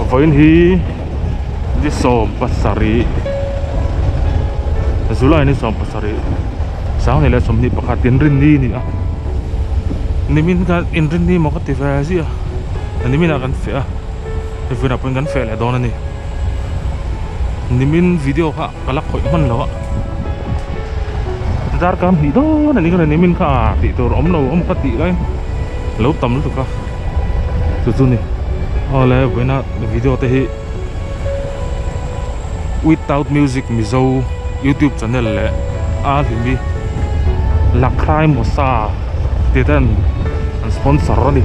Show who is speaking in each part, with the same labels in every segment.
Speaker 1: Vawiin hi ni sawm pasarih July ni sawm pasarih sanghnih leh sawmhnih pakhat inrinni a ni a nimin khan inrinni maw ka ti ve ziah a niminah kan feh a hei vawiinah pawhin kan feh leh dawn a ni nimin video kha ka la khawih hman lo a darkar hnih dawn a ni kha nimin kha ah tih tur awm lo awm ka tih lai lo tam lutuk a chu chu ni awle vawiina video te hi without music mizo youtube channel leh a hlimi lakhrai mawsa tih ten an sponsor a ni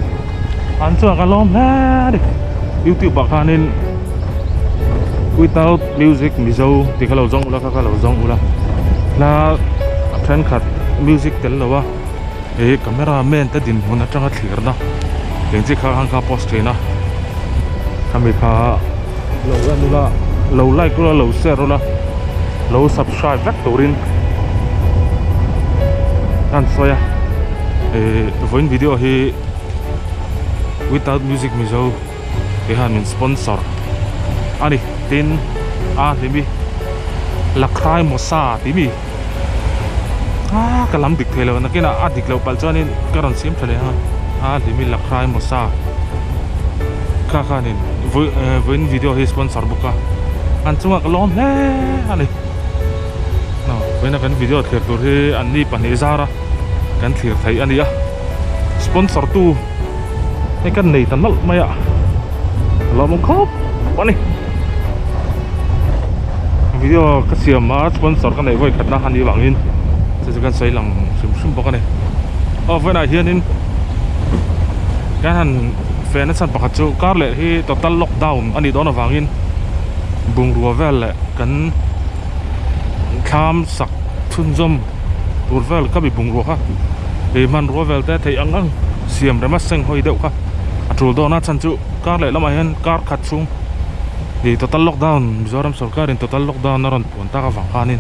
Speaker 1: an chuan ka lawm hle a ni youtube ah khanin. Without music mizo tih kha lo zawng ula kha kha lo zawng ula hla thenkhat music tel lo a ih camera man te dinhmun atanga thlirna eng chi kha khan kha post thin a khami kha lo en ula lo like ula lo share ula lo subscribe vek turin a an sawi a ih vawiin video hi without music mizo. Tihian min sponsor a ni tin a hlimi Lakhrai Mawsa tih mi ah ka lam dik thei lo nakinah a dik loh palh chuanin ka rawn siam tha leh ang a a hlimi Lakhrai Mawsa kha khanin vawiin video hi sponsor bawk a an chungah ka lawm hle a ni vawiina kan video thlir tur hi an ni pahnih zar a kan thlir theih a ni a sponsor tu. Hei kan nei ta nawlh mai a a lawmawm khawp a ni video ka siam a sponsor ka neih vawi khatna a nih vangin chu chu kan sawi lang hrim hrim bawk a ni aw vawiinah hianin kan han fehna chhan pakhat chu kar leh hi total lockdown a nih dawn avangin bungrua vel leh kan thlam sak chhunzawm tur vel ka mi bungrua kha ih hmanrua vel te theih ang ang. Siam rema seng hawi deuh kha a tul dawn a chhan chu kar leh lamah hian kar khat chhung ih total lockdown Mizoram sorkar in total lockdown a rawn puan tak avang khanin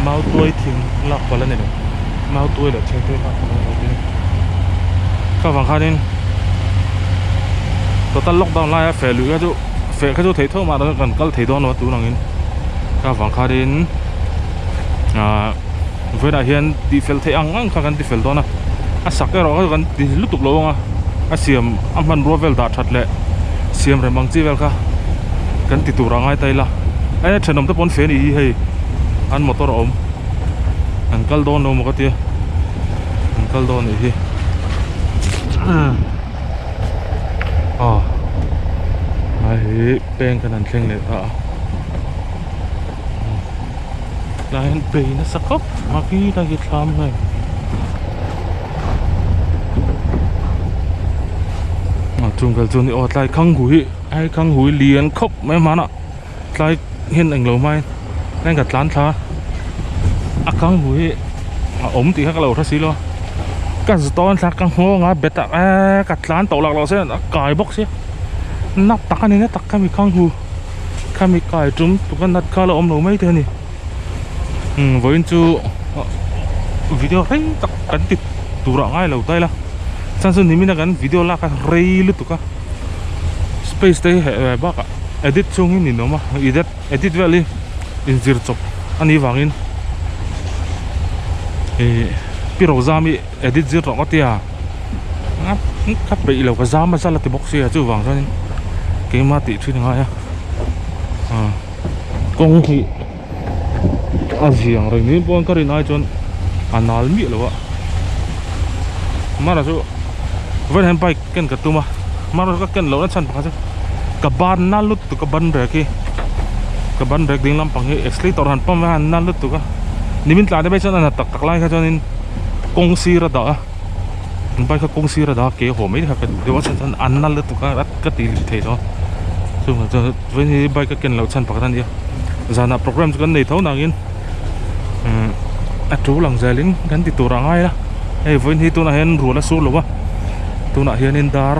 Speaker 1: mau tuai thing lak palh a ni lo mau tuai leh thing tuai lak palh a ni lo tin kha vang khanin total lockdown laia feh luih kha chu feh kha chu theih tho mah kan kal thei dawn lo a tun angin kha vang khanin ahh. Vawiinah hian tihfel theih ang ang kha kan tifel dawn a a sak erawh kha kan ti lutuk lo ang a a siam a hmanrua vel dah that leh siam rem ang chi vel kha kan ti tur a ngai ta ila e thenawm te pawn fe ni hi hei an motor a awm an kal dawn lo maw ka tia an kal dawn nih hi aw lai hi peng khan an thleng leh ta a. Tlai hian bei nasa khawp maki lai hi thlam nge a chung vel chu ni aw tlai khang hu hi ai khang hu hi lian khawp mai hmanah tlai hian englo hmain tlai ka tlan thla a khang hu hi a awm tih kha ka lo hre si lo a ka zu tawn thla ka nghawng a bet ah eee ka tlan tawh lak loh se a kai bawk sia nap tak a ni na tak kha mi khang hu. Khami kai tum tuk a nat kha la awm lo mai te a ni umm vawiin chu video rei tak kan ti tur ah ngai lo ta ila chuan chu nimin a kan video lak a rei lutuk a space te hi heh ve bakah edit chungin in awm a edit edit vel hi inzir chawp a nih vangin ih pi Rozami edit zir tawh ka tia ka peih lo ka zam a zal a ti bawk sia chuvang chuanin keimah tih thin a ngai a kawng hi a ziang reng niin pawh ka rin ai chuan a nal miah lo a mara chu vawiin hian bike ken ka tum a mara ka ken lohna chhan pakhat chu ka ban nal lutuk a ban rek hi ka ban rek ding lampang hi accelerator han pump a han nal lutuk a nimin tlai te phei chuan a na tak tak lai kha chuanin. Kawng sir a dah a bike kha kawng sir a dah a ke haw mai kha ka duh deuh a chhan chuan an nal lutuk a ka ti lih thei lo chuvang chuan vawiin hi bike a ken loh chhan pakhat a ni a zanah programme chu kan nei tho nangin umm a tul ang zelin kan ti tur a ngai a hei vawiin hi tunah hian rual a sur lo a tunah hianin dar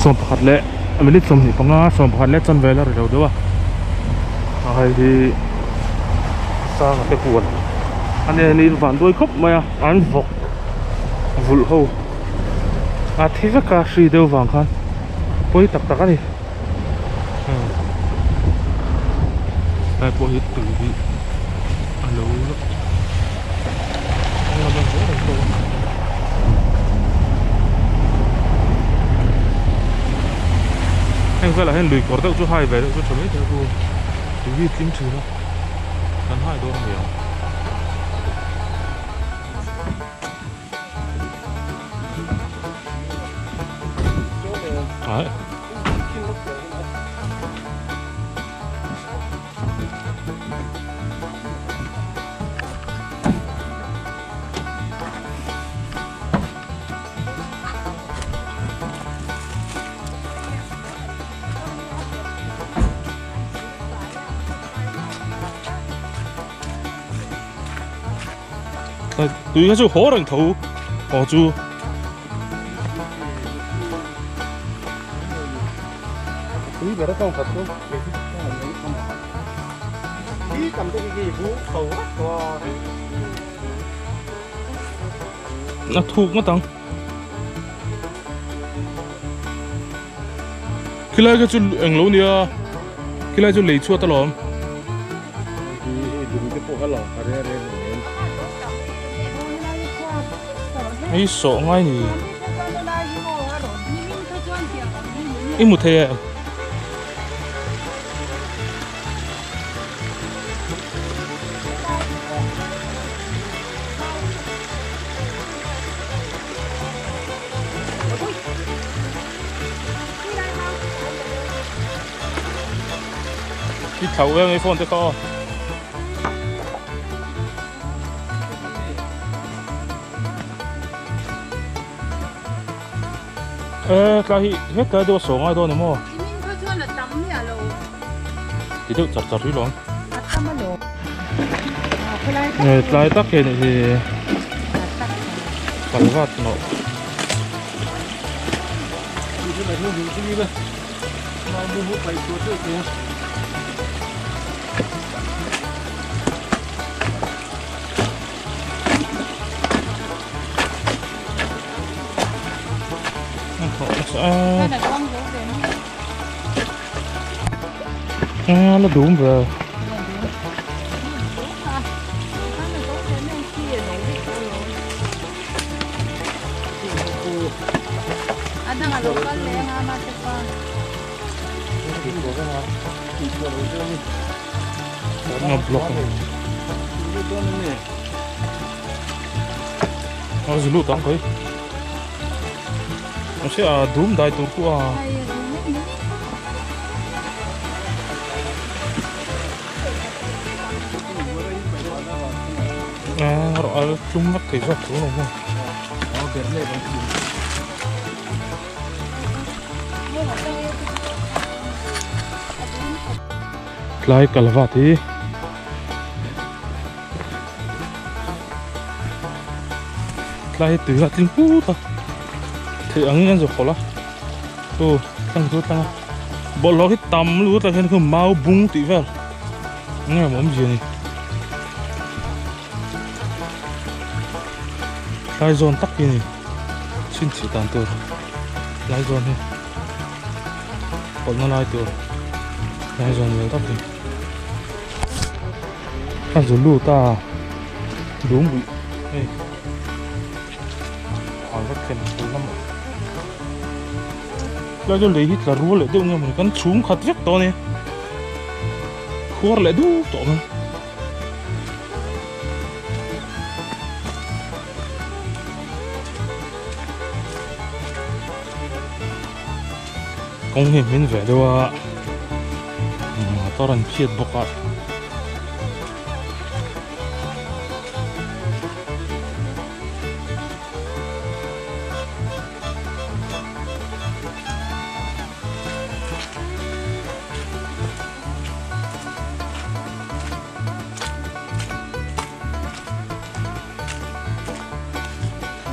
Speaker 1: 11 leh minute 25 11 leh chanvel a ri lo deuh a a hei hi. Sanga te huan a ni a ni van duai khawp mai a an vawk vulh ho a thi vek a hri deuh vang khan pawi tak tak a ni helai pawh hi tui hi a lo la heng velah hian lui kawr deuh chu hai ve deuh chu tha mai thei a chu tui hi a tling thin a kan hai dawn a ni ang. Tui kha chu haw reng tho haw chu.
Speaker 2: Tui ber a tawng khat chu. Hi tam te hi bu tho vek tawh a.
Speaker 1: A thuk ngawt ang. Khilai kha chu englo nia khilai chu lei chhuat alawm. Hei sawh ngai ni. I hmu thei em? I thlauh em i phone te kha aw. E tlai hi hetlai deuh a saw ngai dawn em aw. Ti deuh char char hi lawm. E tlai tak hi anih hi. Kalvat nawh. A la dum ve. A block a ni. A zu lut ang khawi. Mahse a dum dai tur pawh a. A tlum vak thei zawk tur a ni. Tlai kalvat hi tlai hi tui a tling put a theih angin an zawk hawlh a chu tlang chu tlang a bawlhhlawh hi tam lut ah hian mau bung tih vel eng nge maw awmzia ni tlai zawn tak hi a ni chhinchhiah dan tur tlai zawn hi pawlhna lai tur tlai zawn vel tak hi. A zu lut a dum buih hei a va thlen tur lam tlai chu lei hi tla rual leh deuh nge mawni kan chhum khat vek tawh a ni khuar leh dup tawh mai. Kawng hi hmin ve deuh a motor an phiat bawk a.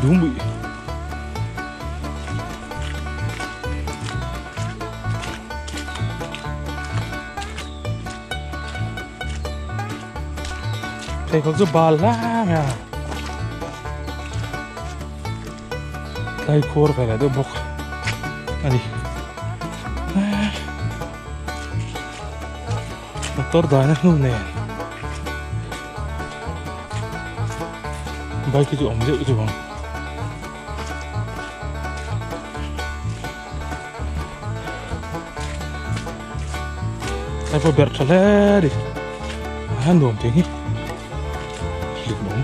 Speaker 1: Đúng bị Thầy có giúp bà la nha. Tlai khuar ve leh deuh bawk a ni. Motor dahna hnu nen bike hi chu awm deuh deuh ang. Tlai pawh berh tha hle a ni. A nuam thei hi hlim awm.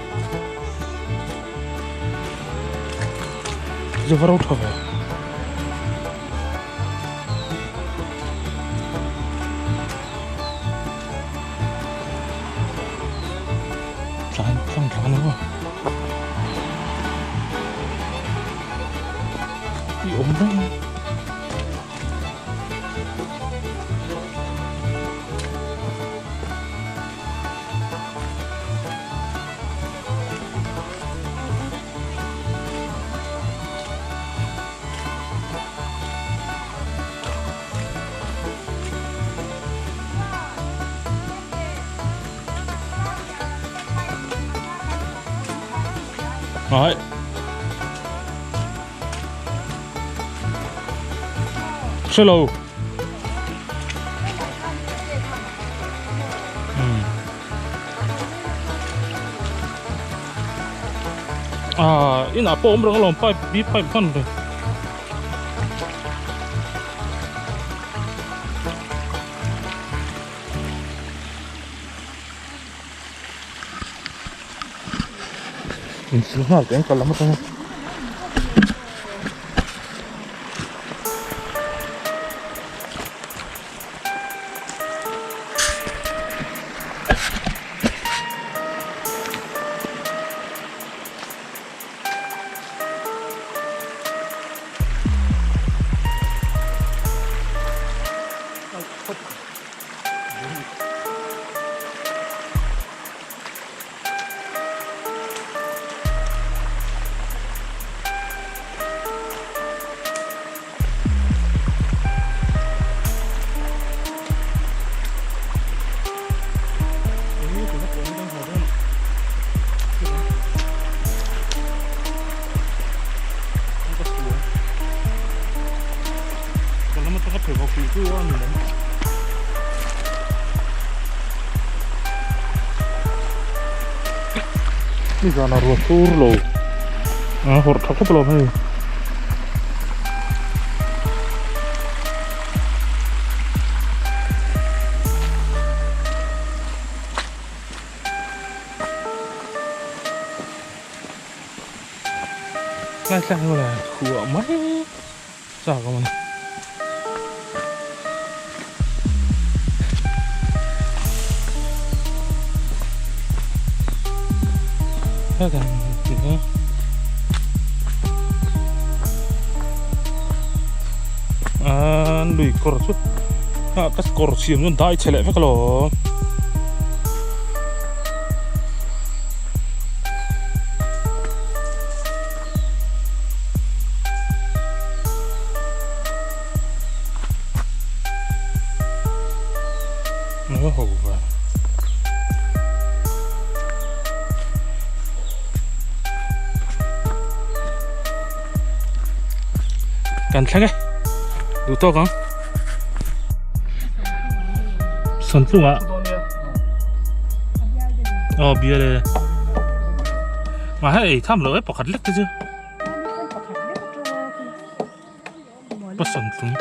Speaker 1: Chu va ro tha ve. Tlan tlang tlan a I awm reng. Đấy. Hello. À, inah pawh awm reng alawm pipe bi pipe hman reng. Insil nghal teh ang ka lam atanga. Nizan a ruah tur lo a hawrh tha khawp lo hei. Lai tlang hi mawle khuah mai chak a mawni. Lui kawr chu ka kawr siam chuan dai chhe leh vek alawm. Kan thleng e duh tawk ang Santlungah aw bial e mah hei ei tham loh e pakhat lek te chu pa Santlung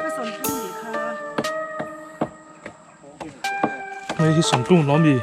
Speaker 1: hei hi Santlung lo ami.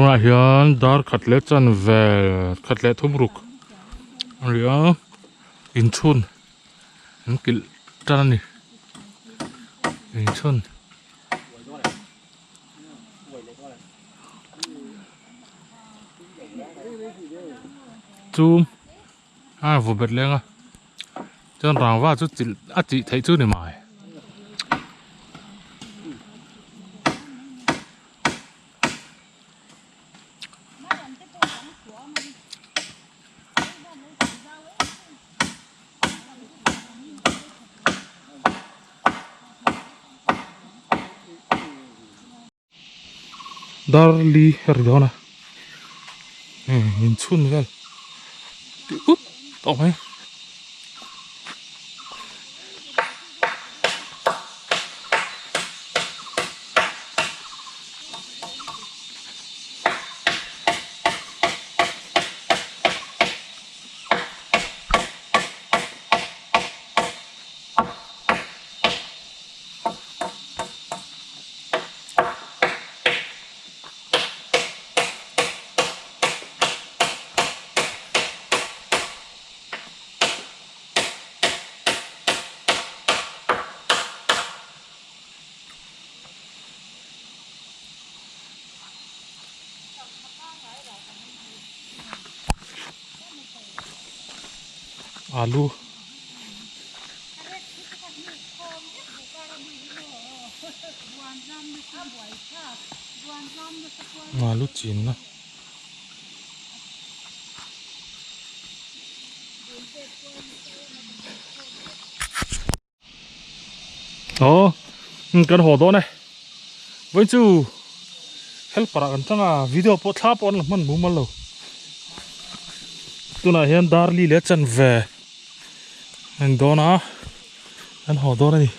Speaker 1: Tunah hian dar khat leh chan vel khat leh thum ruk a ni a inchhun an kilh tan a ni inchhun. Chu a vaw bet leng a chuan rangva chu chilh a chih theih chu ni mai. Darli a ri dawn a hei inchhun vel ti ut tawh mai. Alu alu chinna Aw kan haw dawn e vawiin chu helper ah kan chang a video pawh thla pawh an la hman mumal lo tunah hian darli leh chanve a ni dawn a kan haw dawn a ni.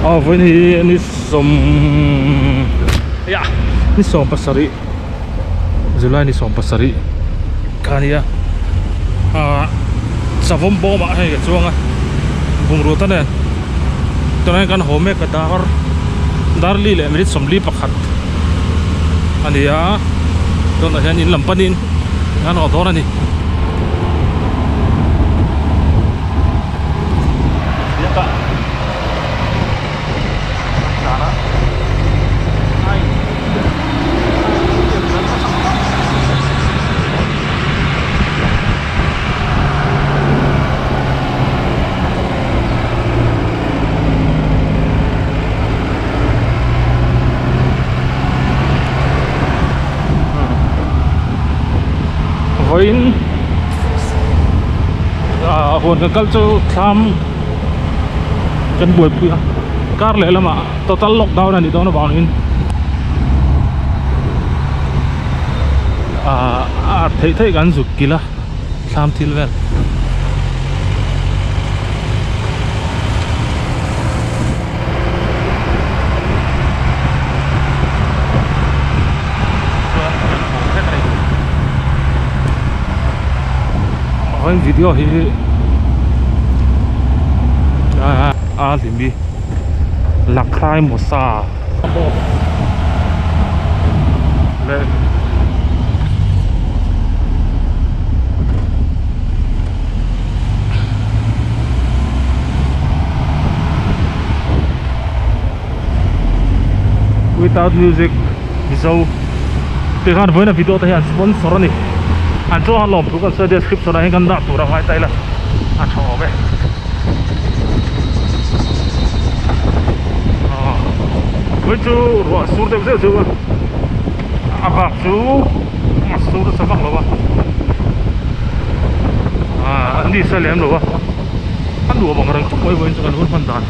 Speaker 1: Aw vawiin hi ni sawm ya ni sawm pasarih July ni sawm pasarih kha ania ah savawm bawm ah hei ka chuang a bungrua te nen tunah hian kan haw mek a dar dar li leh minute sawmli pakhat a ni a tunah hian in lam panin kan haw dawn a ni. Vawiin ah huan kan kal chu thlam kan buaipui a kar leh lamah total lockdown a nih dawn avangin ah a theih theih kan zuk kilh a thlam thil vel. Vawiin video hi a hlimi Lakhrai Mawsa leh Without music Mizo tih khan vawiin a video te hi an sponsor a ni an chu a lawm thu kan sawi description ah hian kan dah tur a ngai ta ila a tha awm e vawiin chu ruah sur deuh zeuh zeuh a a bak chu a sur nasa vak lo a ah a ni sa lem lo a a nuam ang reng khawp mai vawiin chu kan hun hman dan.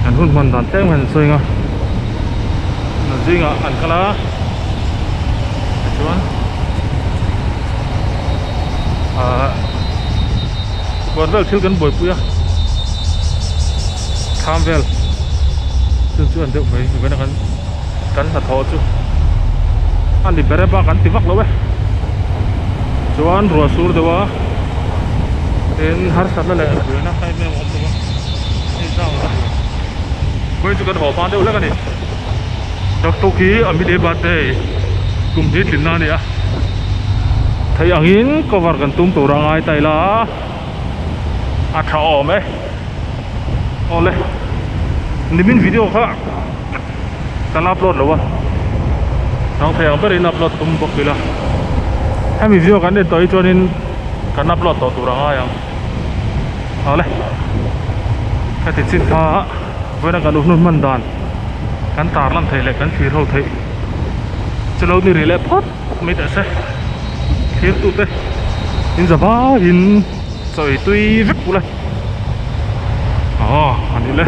Speaker 1: An hun hman dan tlem han sawi ang a zingah an kal a tichuan ahh huan vel thil kan buaipui a thlam vel. Chu chu an deuh mai vawiin a kan kan hnathawh chu a ni ber e bak an ti vak lo e. Chuan ruah sur deuh a tin harsatna leh buaina em em a awm lo a hei zau a ni. Vawiin chu kan haw hma deuh hlek a ni. Doctor khi Amide birthday kum hi tlinna a ni a. Theih angin cover kan tum tur a ngai ta ila a tha awm e. Awle nimin video kha kan upload lo a rang thei ang berin upload tum bawk ila hemi video kan en tawh hi chuanin kan upload tawh tur a ngai ang awle heti chin kha vawiin a kan u hnun hman dan kan tar lan theih leh kan thlir ho theih chu lo ni rih leh phawt mai teh se thlir tute in za vaiin chawi tui vek ula. Aw a ni le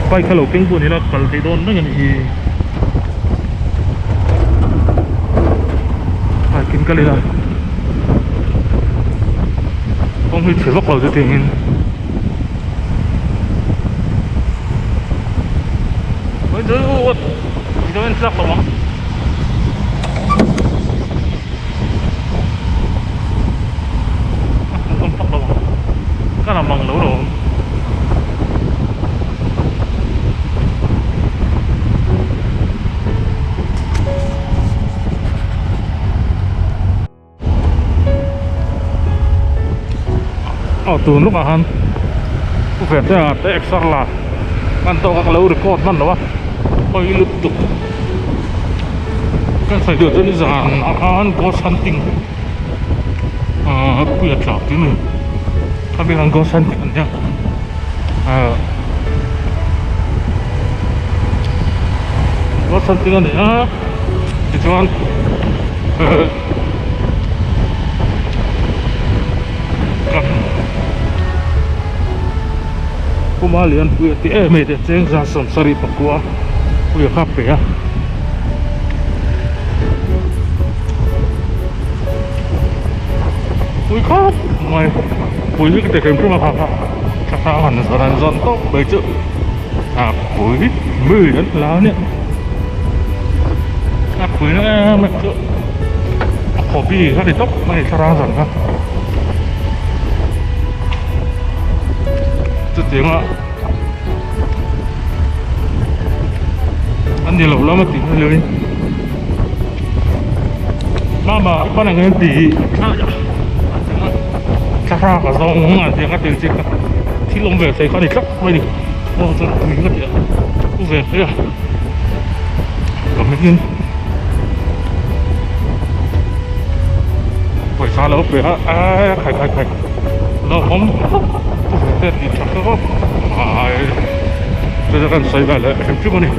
Speaker 1: bike kha lo keng pawh ni ila kal theih dawn reng a nih hi bike in kal ila kawng hi chhe vak lo chu tiangin tlak lo ang. A hmuh awm vak lo ang ka la mang lo lo awm. Aw tun lawkah khan pu Verte ah te exer la hman tawk a ka lo record hman lo a hawi lutuk kan sawi duh chuan zan ah khan ghost hunting ahh puia tla tih a ni khami khan ghost hunting an nia ahh ghost hunting a ni a tichuan Puma Lianpui a ti em em te cheng zan 74 puia kha pe a. Pui khawp mai pui hi ka ti hrim hrim a kha kha thla hrang han zawn an zawn tawp mai chu a pui mi an la ania a pui na em em chu a hobby kha ni tawp mai thla hrang zawn kha chutianga an ni lo lam a tih hmel in mama pan ang hian ti thla hrang a zawng a tiang a tel chiah kha thil awm ve thei kha a ni tlat mai a ni aw chuan tui ka ti a u ve hle a ka hming in pawisa lo pe a eee khai khai khai lo awm khawp u ve te tih tha khawp mai chu chu kan sawi ve leh hrim hrim a ni.